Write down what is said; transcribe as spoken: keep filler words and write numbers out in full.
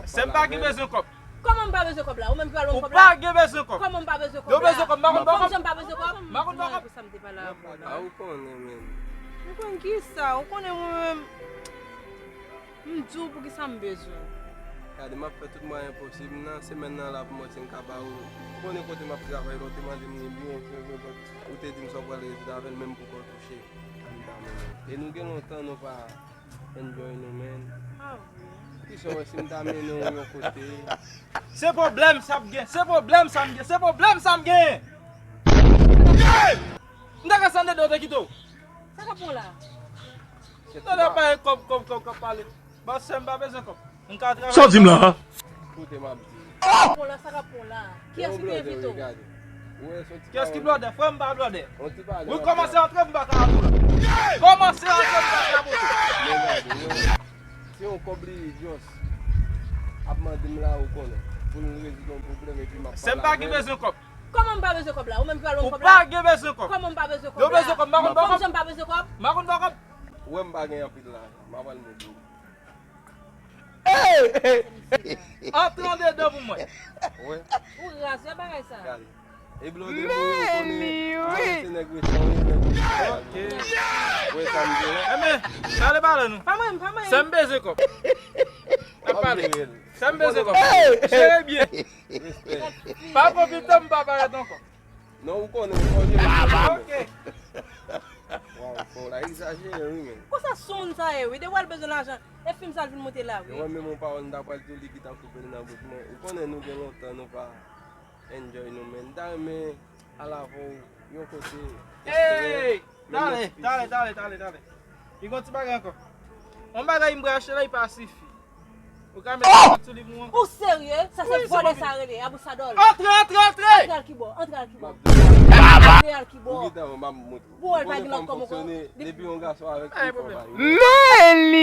Sè m pa gen bezwen kòb. Kòman m pa bezwen kòb la? Ou menm ki pral ban m kòb la? Ou pa gen bezwen kòb. Kòman m pa bezwen kòb la? Yo bezwen kòb, m pa konn ba w kòb. Jan m pa bezwen kòb? M pa konn ba w kòb. Pou sa m te pale avè w la. A, ou konnen, men. Ou konn ki sa? Ou konnen mwen menm. M di w pou ki sa m bezwen. Gade, m ap fè tout mwayen posib nan semèn nan la pou m wè si m ka ba ou. Ou konnen kote m ap travay la, ou te mande m li byen, ou te di m sa w pral rete avè l, men m poko touche. E nou gen lontan nou pa enjoy nou, men. Ah, wi. Ki sa w wè si m ta mennen w yon kote? Se pwoblèm sa m gen, se pwoblèm sa m gen, se pwoblèm sa m gen! M ta ka sann dedan w te kite w. Sa k ap pran w la? Tande pa kòb, kòb, kòb k ap pale. Bòs, sè m pa bezwen kòb. M ka travay. Sa w di m la? Koute m ap di. Pran w la, sa k ap pran w la? Kiyès ki te envite w? Kiyès ki blòdè? Frè m pa blòdè. Wi, kòmanse antre m pa ka antre. Kòmanse antre m pa ka antre. Men gade, se yon kòb li just ap mande m la, ou konnen. Pou nou rezoud yon pwoblèm epi m ap pale avè l. Sè m pa gen bezwen kòb. Kòman m pa bezwen kòb la? Ou menm ki pral ban m kòb la? Ou pa gen bezwen kòb. Kòman m pa bezwen kòb la? Yo bezwen kòb, m pa konn ba w kòb. Kòm jan m pa bezwen kòb? M pa konn ba w kòb. Ou wè m pa gen anpil lajan, m ap al montre w. Antre andedan pou mwen. Wi. Ou raz, wè bagay sa. Gade. E blòdè pou yo konnen, ah, se nèg resan, wi, nèg resan. Ok. Wè sa m di la. Enben, pale, pale nou. Pa mwen, pa mwen. Sè m bezwen kòb. N ap pale. Sè m bezwen kòb. Jere byen. Respè. Pa pran pil tan, m pa parèt ankò. Non, ou konnen, ou konnen. Ok. Waw, fò w la egzajere, wi, men. Konsa sou moun sa ye, wi. Depi w al bezwen lajan, e fim sa l vin monte la, wi. Mwen menm yon pawòl, m ta pral di w li ki ta koupe l nan bouch mwen. Ou konnen nou gen lontan, nou pa enjoy nou, men. M ta renmen al avè w yon kote. Ey! Tale, tale, tale, tale, tale. Li gon ti bagay ankò. Yon bagay m pral achte la, li pa sifi. Ou ka mete kòb sou li pou mwen? Ou serye? Sa se vòlè sa rele, abousadòl. Antre, antre, antre! Antre al kibò, antre al kibò. Antre al kibò. Pou wè l pa gen lòt kòb ankò. Depi yon gason avèk li, fò w pa gen. Men li